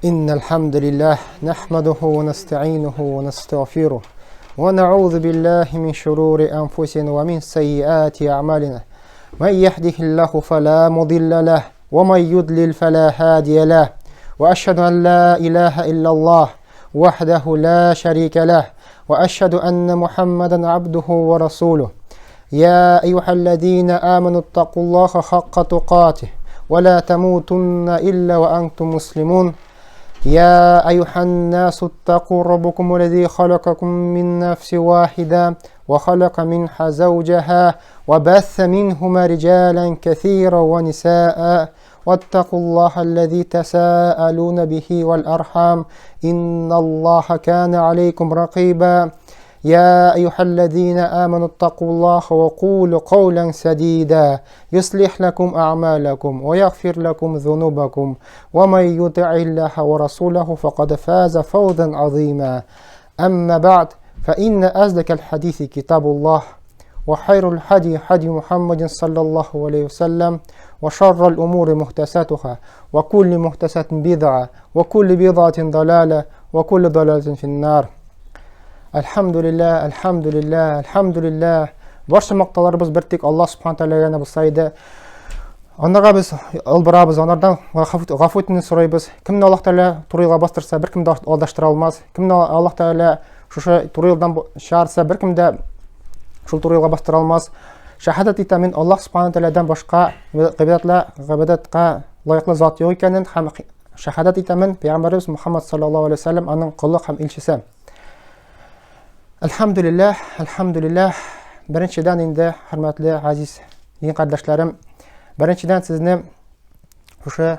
إن الحمد لله نحمده ونستعينه ونستغفره ونعوذ بالله من شرور أنفسنا ومن سيئات أعمالنا من يهده الله فلا مضل له ومن يضلل فلا هادي له وأشهد أن لا إله إلا الله وحده لا شريك له وأشهد أن محمدا عبده ورسوله يا أيها الذين آمنوا اتقوا الله حق تقاته ولا تموتن إلا وأنتم مسلمون يا أيها الناس اتقوا ربكم الذي خلقكم من نفس واحدة وخلق منها زوجها وبث منهما رجالا كثيرا ونساء واتقوا الله الذي تساءلون به والأرحام إن الله كان عليكم رقيبا يا أيها الذين آمنوا اتقوا الله وقولوا قولا سديدا يصلح لكم أعمالكم ويغفر لكم ذنوبكم ومن يطع الله ورسوله فقد فاز فوزا عظيما أما بعد فإن أصدق الحديث كتاب الله وخير الحدي حدي محمد صلى الله عليه وسلم وشر الأمور محدثاتها وكل محدثة بدعة وكل بدعة ضلالة وكل ضلالة في النار Әлхәмдүлилләһ, әлхәмдүлилләһ, әлхәмдүлилләһ. Барча мактауларыбыз бер тик Аллаһ Субхану Тәгаләгә генә булса иде. Анарга без албырабыз, анардан гафу итүне сорыйбыз. Кемне Аллаһ Тәгалә туры юлга бастырса, беркем дә алдаштыра алмас. Кемне Аллаһ Тәгалә шушы туры юлдан чыгарса, беркем дә шул туры юлга бастыра алмас. Шәһадәт итәм мин Аллаһ Субхану Тәгаләдән башка гыйбадәтле, лаеклы зат юк икәнен һәм шәһадәт итәмен, Пәйгамбәребез Мухаммад саллаллаһу алейһи вәсәлләм аның колы һәм илчесе. Әлхәмдүлилләһ, әлхәмдүлилләһ. Беренчедән инде, хөрмәтле газиз дин кардәшләрем, беренчедән сезне шушы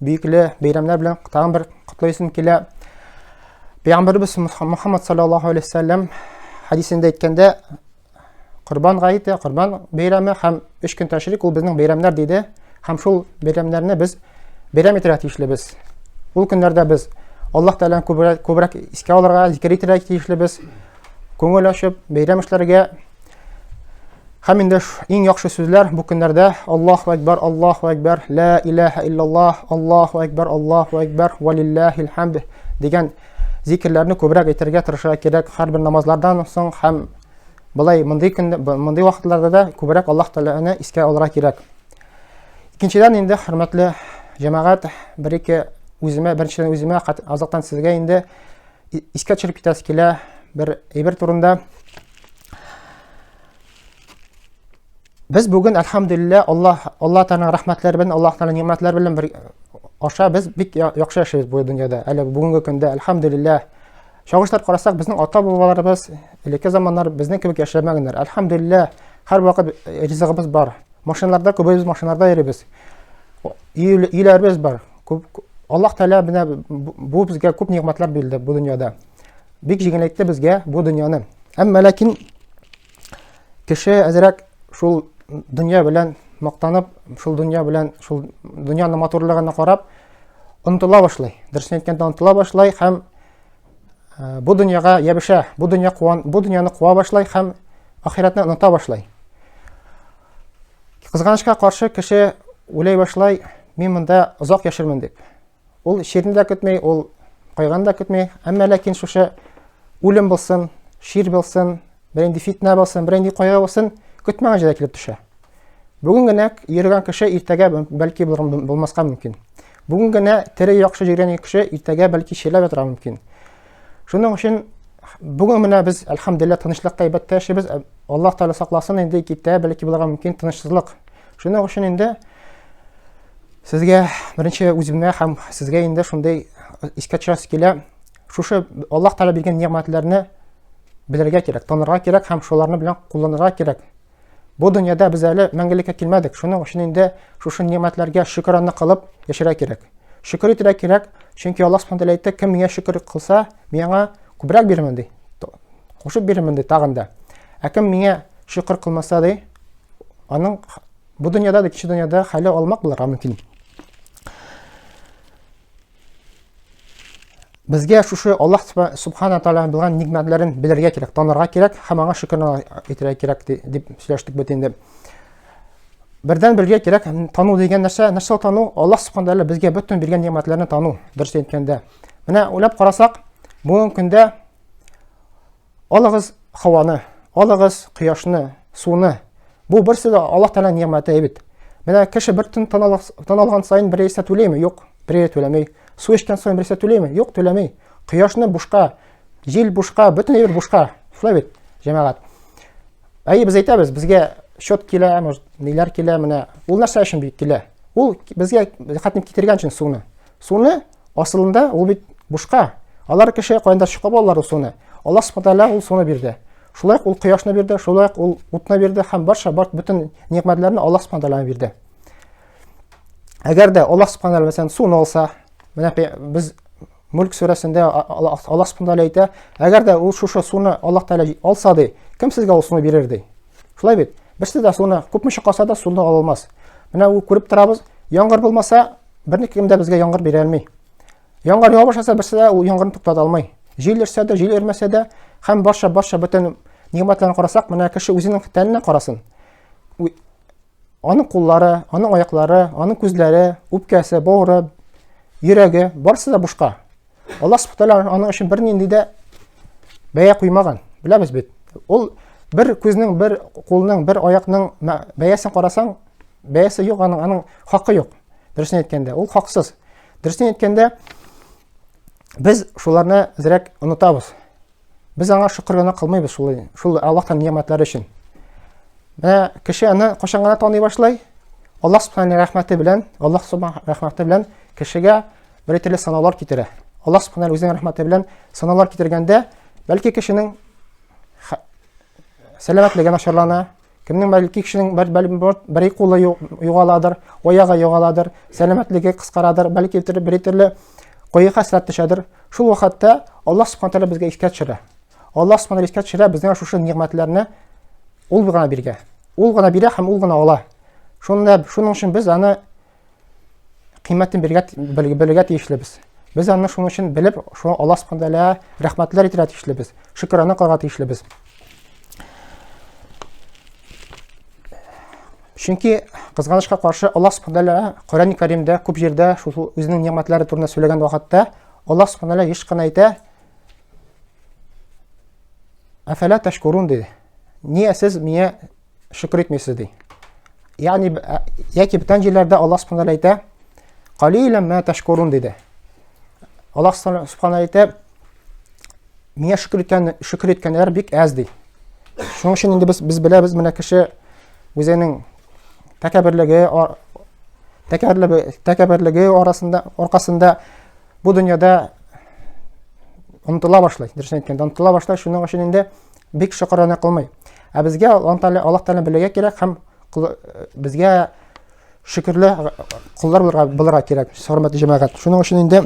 бөекле бәйрәмнәр белән тагын бер котлыйсым килә. Пәйгамбәребез Мухаммад саллаллаһу алейһи вәсәлләм хәдисендә әйткәндә, Корбан гаете, Корбан бәйрәме һәм өч көн тәшрик ул безнең бәйрәмнәр диде. Һәм шул бәйрәмнәрне без бәйрәм итәргә тиешлебез. Ул көннәрдә без Аллаһ Тәгаләне күбрәк, күбрәк искә алырга, зикер итәргә тиешлебез. Күңел ачып, бәйрәм эшләргә. Һәм инде иң яхшы сүзләр бу көннәрдә Аллаһу әкбәр, Аллаһу әкбәр, ла илаһа иллаллаһ, Аллаһу әкбәр, Аллаһу әкбәр, валиллаһил хамд дигән зикерләрне күбрәк әйтергә тырышырга кирәк һәрбер намазлардан соң һәм Болай мондый көндә, мондый вакытларда да күбрәк Аллаһ Тәгаләне искә алырга кирәк. Икенчедән инде, хөрмәтле җәмәгать, бер-ике үземә, беренчедән үземә, азактан сезгә инде искә төшереп китәсе килә бер әйбер турында. Без бүген, әлхәмдүлилләһ, Аллаһ Аллаһ Тәгаләнең рәхмәтләре белән, Аллаһ Тәгаләнең ни'мәтләре белән бер аша без бик яхшы яшибез бу дөньяда. Әле бүгенге көндә, әлхәмдүлилләһ, Чагыштырып карасак, безнең ата-бабаларыбыз элекке заманнар безнең кебек яшәмәгәннәр. Әлхәмдүлилләһ, һәрвакыт ризыгыбыз бар. Машиналарда күбебез машиналарда йөрибез. Өйләребез бар. Күп Аллаһ Тәгалә менә бу безгә күп нигъмәтләр бирде бу дөньяда. Бик җиңеләйтте безгә бу дөньяны. Әмма ләкин кеше әзрәк шул дөнья белән мактанып, шул дөнья белән, шул дөньяның матурлыгына карап, онытыла башлый. Дөресен әйткәндә, онытыла башлый һәм э, бу дөньяга ябешә, бу дөнья куан, бу дөньяны куа башлый һәм ахирәтне оныта башлый. Кызганычка каршы кеше уйлай башлый, мин монда озак яшермен дип. Ул чирне дә көтми, ул кайганы да көтми, әмма ләкин шушы үлем булсын, чир булсын, бернинди фитнә булсын, бернинди кайгы булсын, көтмәгән җирдә килеп төшә. Бүген генә йөргән кеше иртәгә бәлки булмаска мөмкин. Бүген генә тере яхшы йөргән кеше иртәгә бәлки чирләп ятырга мөмкин. Шуның өчен бүген менә без әлхәмдүлилләһ тынычлыкта әйбәттә яшибез. Аллаһ Тәгалә сакласын инде китә бәлки булырга мөмкин тынычсызлык. Шуның өчен инде сезгә беренче үземә һәм сезгә инде шундый искә төшәсе килә. Шушы Аллаһ Тәгалә биргән нигъмәтләрне белергә кирәк, танырга кирәк һәм шуларны белән кулланырга кирәк. Бу дөньяда без әле мәңгелеккә килмәдек. Шуның өчен инде шушы нигъмәтләргә шөкерана кылып яшәргә кирәк. Шөкер итәргә кирәк, чөнки Аллаһ Субхану тәгалә әйтте, кем миңа шөкер кылса, мин аңа күбрәк бирермен ди. Кушып бирермен ди тагын да. Ә кем миңа шөкер кылмаса ди, аның бу дөньяда да кече дөньяда хәле алмак булырга мөмкин. Безгә шушы Аллаһ Субхана Тааляның булган нигъмәтләрен белергә кирәк, танырга кирәк һәм аңа шөкер итәргә кирәк дип сөйләштек бит инде. Бердән белгә кирәк, тану дигән нәрсә, нәрсә ул тану? Аллаһ субхана тәгалә безгә бөтен биргән нигъмәтләрне тану, дөрес әйткәндә. Менә уйлап карасак, бүгенге көндә алыгыз һаваны, алыгыз кояшны, суны. Бу берсе дә Аллаһ Тәгалә нигъмәте бит. Менә кеше бер төн тын алган саен бер яисә түлиме? Юк, бер түләми. Су эчкән саен берсе түлиме? Юк, түләми. Кояшны бушка, җил бушка, бөтен әйбер бушка. Шулай бит, җәмәгать. Әйе, без әйтәбез, безгә счет килә, может, ниләр килә, менә ул нәрсә өчен бит килә? Ул безгә хәтта китергән өчен суны. Суны асылында ул бит бушка. Алар кеше кайда чыгып алалар ул суны. Аллаһ субхана ул суны бирде. Шулай ук ул кояшны бирде, шулай ук ул утны бирде һәм барча бар бөтен нигъмәтләрне Аллаһ субхана бирде. Әгәр дә Аллаһ субхана мәсәлән суны алса, менә без Мүлк сүрәсендә Аллаһ субхана әйтә, әгәр дә ул шушы суны Аллаһ Тәгалә алса ди, кем сезгә ул суны бирер ди. Шулай бит? Берсе дә суны күпме чыккаса да суны ала алмас. Менә ул күреп торабыз, яңгыр булмаса, берникем дә безгә яңгыр бирә алмый. Яңгыр ява башласа, берсе дә ул яңгырны туктата алмый. Җил өрсә дә, җил өрмәсә дә, һәм барча барча бөтен нигъмәтләрне карасак, менә кеше үзенең тәненә карасын. Аның куллары, аның аяклары, аның күзләре, үпкәсе, бавыры, йөрәге, барысы да бушка. Аллаһ субхану аның өчен бернинди дә бәя куймаган. Беләбез бит. Ул бер күзнең, бер кулның, бер аякның бәясен карасаң, бәясе юк аның, аның хакы юк. Дөресен әйткәндә, ул хаксыз. Дөресен әйткәндә, без шуларны әзрәк онытабыз. Без аңа шөкер генә кылмыйбыз шул, шул Аллаһтан нигъмәтләре өчен. Менә кеше аны кайчан гына таный башлый? Аллаһ субхана рәхмәте белән, Аллаһ субхана рәхмәте белән кешегә бер төрле сынаулар китерә. Аллаһ субхана үзенең рәхмәте белән сынаулар китергәндә, бәлки кешенең сәламәтлеге начарлана, Кемнең бәлки кешенең бер бер бер кулы югаладыр, аягы югаладыр, сәламәтлеге кыскарадыр, бәлки бер төрле кайгы хәсрәт төшәдер. Шул вакытта Аллаһ субхана тәгалә безгә искә төшерә. Аллаһ субхана искә төшерә безгә шушы нигъмәтләрне ул гына биргә. Ул гына бирә һәм ул гына ала. Шунда шуның өчен без аны кыйммәтен биргә белергә тиешлебез. Без аны шуның өчен белеп, шуңа Аллаһ субхана тәгалә рәхмәтләр итәргә тиешлебез. Шөкрана кылырга тиешлебез. Чөнки кызганычка каршы Аллаһ субхана тәгалә Коръән Кәримдә күп җирдә шул үзенең нигъмәтләре турында сөйләгән вакытта Аллаһ субхана тәгалә еш кына әйтә: Әфәлә тәшкурун ди. Ния сез миңа шөкер итмисез ди. Ягъни яки бүтән җирләрдә Аллаһ субхана тәгалә әйтә: Калилән ма тәшкурун диде. Аллаһ субхана әйтә: Миңа шөкер иткән шөкер иткәннәр бик әз ди. Шуның өчен инде без без беләбез, менә кеше үзенең тәкәбберлеге тәкәбберлеге тәкәбберлеге арасында аркасында бу дөньяда онытыла башлый. Дөресен әйткәндә, онытыла башлый. Шуның өчен инде бик шөкерана кылмый. Ә безгә Аллаһ Тәгалә Аллаһ Тәгалә белергә кирәк һәм безгә шөкерле коллар булырга, булырга кирәк, хөрмәтле җәмәгать. Шуның өчен инде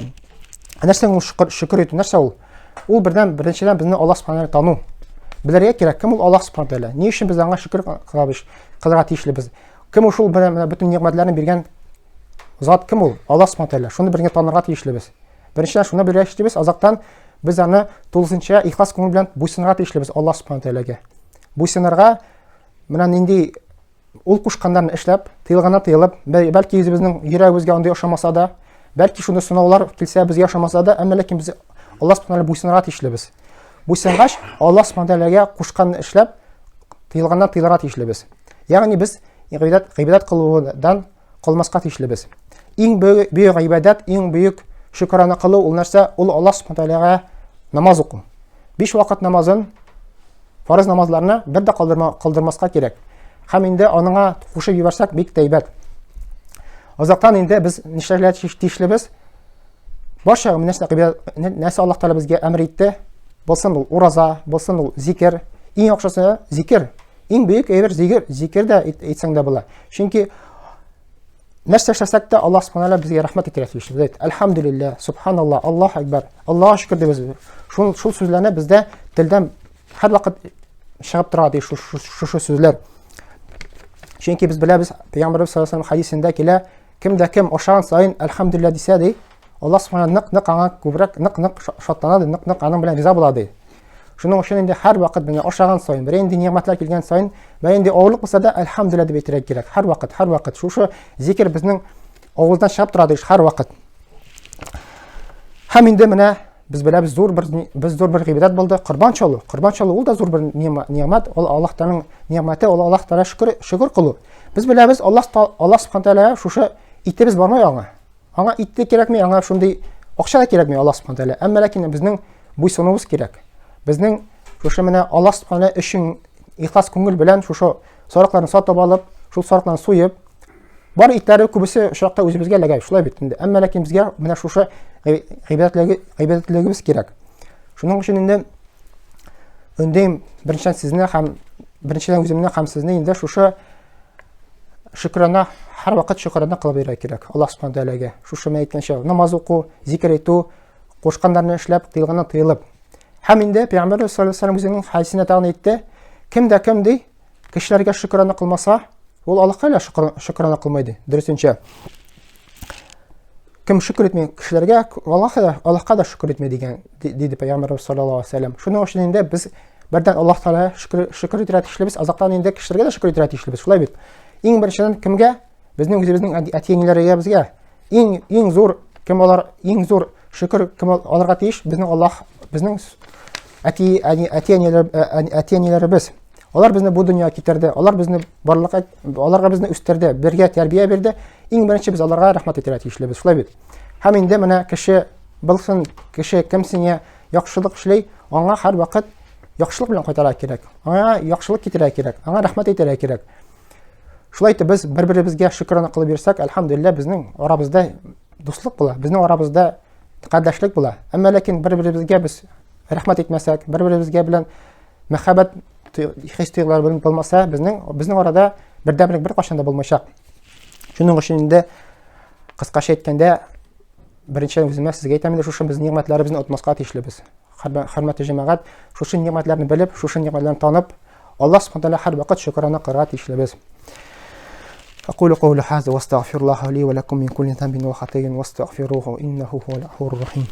нәрсә ул шөкер, шөкер итү нәрсә ул? Ул бердән беренчедән безне Аллаһ Субхану тану. Белергә кирәк, кем ул Аллаһ Субхану Тәгалә? Ни өчен без аңа шөкер кылабыз, кылырга тиешлебез? Кем ул шул менә бөтен нигъмәтләрне биргән зат кем ул? Аллаһ Субхану Тәгалә. Шуны бергә танырга тиешлебез. Беренчедән шуны белергә тиешлебез, азактан без аны тулысынча ихлас күңел белән буйсынырга тиешлебез Аллаһ Субхану Тәгаләгә. Буйсынырга менә нинди ул кушканнарны эшләп, тыелганнан тыелып, бәлки үзебезнең йөрәгебезгә андый ошамаса да, бәлки шундый сынаулар килсә безгә ошамаса да, әмма ләкин без Аллаһ Субхану буйсынырга тиешлебез. Буйсынгач, Аллаһ Субхану Тәгаләгә кушканны эшләп, тыелганнан тыелырга тиешлебез. Ягъни без гыйбадәт гыйбадәт кылудан калмаска тиешлебез. Иң бөек гыйбадәт, иң бөек шөкрана кылу ул нәрсә? Ул Аллаһ Субхану Тәгаләгә намаз уку. Биш вакыт намазын, фарыз намазларны бер дә калдырма, калдырмаска кирәк. Һәм инде аныңа кушып җибәрсәк, бик тә әйбәт. Азактан инде без нишләргә тиешлебез? Барча нәрсә нәрсә Аллаһ Тәгалә безгә әмер итте, булсын ул ураза, булсын ул зикер. Иң яхшысы зикер. Иң бөек әйбер зикер, зикер дә әйтсәң дә була. Чөнки нәрсә эшләсәк тә Аллаһ субхана безгә рәхмәт итәргә тиеш. Без әйт, әлхәмдүлилләһ, субханаллаһ, Аллаһ акбар, Аллаһ шөкер дибез. Шул шул сүзләрне бездә телдән һәрвакыт чыгып тора ди шушы сүзләр. Чөнки без беләбез, Пәйгамбәрбез саллаллаһу алейһи хәдисендә килә, кем дә кем ашаган саен әлхәмдүлилләһ дисә ди, Аллаһ субхана нык-нык аңа күбрәк нык-нык шатлана ди, нык-нык аның белән риза була ди. Шуның өчен инде һәрвакыт менә ашаган саен, берәр инде нигъмәтләр килгән саен, берәр инде авырлык булса да, әлхәмдүлилләһ дип әйтергә кирәк. Һәрвакыт, һәрвакыт шушы зикер безнең авыздан чыгып тора диш һәрвакыт. Һәм инде менә без беләбез, зур бер без зур бер гыйбадәт булды, корбан чалу. Корбан чалу ул да зур бер нигъмәт, ул Аллаһ Тәгаләнең нигъмәте, ул Аллаһ Тәгалә шөкер шөкер кылу. Без беләбез, Аллаһ Аллаһ Субхану Тәгалә шушы итебез бармай аңа. Аңа ит тә кирәкми, аңа шундый акча да кирәкми Аллаһ Субхану Тәгалә. Әмма ләкин безнең буйсынуыбыз кирәк. Безнең шушы менә Аллаһ Субхану өчен ихлас күңел белән шушы сарыкларны сатып алып, шул сарыкларны суеп, бар итләре күбесе очракта үзебезгә эләгә, шулай бит инде. Әмма ләкин безгә менә шушы гыйбадәтлеге гыйбадәтлегебез кирәк. Шуның өчен инде өндәйм беренчедән сезне һәм беренчедән үземне һәм сезне инде шушы шөкрана һәрвакыт шөкрана кылып йөрергә кирәк Аллаһ Субхану Тәгаләгә. Шушы мен әйткәнчә, намаз уку, зикер әйтү, кушканнарны эшләп, тыелганнан тыелып. Һәм инде Пәйгамбәр саллаллаһу алейһи ва сәлләм үзенең хәдисендә тагын әйтте, кем дә кем ди, кешеләргә шөкрана кылмаса, ул Аллаһка да шөкрана кылмый ди. Дөресенчә. Кем шөкер итми кешеләргә, Аллаһка да, Аллаһка да шөкер итми дигән, диде Пәйгамбәрбез саллаллаһу алейһи ва сәлләм. Шуның өчен инде без бердән Аллаһ Тәгаләгә шөкер, шөкер итәргә тиешлебез, азактан инде кешеләргә дә шөкер итәргә тиешлебез. Шулай бит. Иң беренчедән кемгә? Безнең үзебезнең әти-әниләргә безгә. Иң иң зур кем алар, иң зур шөкер кем аларга тиеш? Безнең Аллаһ, безнең әти әни әти-әниләр әти-әниләребез. Алар безне бу дөньяга китерде, алар безне барлыкка, аларга безне үстерде, бергә тәрбия бирде. Иң беренче без аларга рәхмәт әйтергә тиешлебез, шулай бит. Һәм инде менә кеше булсын, кеше кем сиңа яхшылык эшли, аңа һәрвакыт яхшылык белән кайтарырга кирәк. Аңа яхшылык китерергә кирәк, аңа рәхмәт әйтергә кирәк. Шулай итеп без бер-беребезгә шөкрана кылып йөрсәк, әлхәмдүлилләһ, безнең арабызда дуслык була, безнең арабызда кардәшлек була. Әмма ләкин бер-беребезгә без рәхмәт әйтмәсәк, бер-беребезгә белән мәхәббәт хис тойгылары белән булмаса, безнең безнең арада бердәмлек беркайчан да булмаячак. Шуның өчен инде кыскача әйткәндә, беренче үземә сезгә әйтәм инде, шушы без нигъмәтләребезне отмаска тиешлебез. Хөрмәтле җәмәгать, шушы нигъмәтләрне белеп, шушы нигъмәтләрне танып, Аллаһ субхана тәгалә һәрвакыт шөкрана кылырга тиешлебез. أقول قولي هذا واستغفر الله لي ولكم من كل ذنب وخطيئة واستغفروه إنه هو الغفور الرحيم.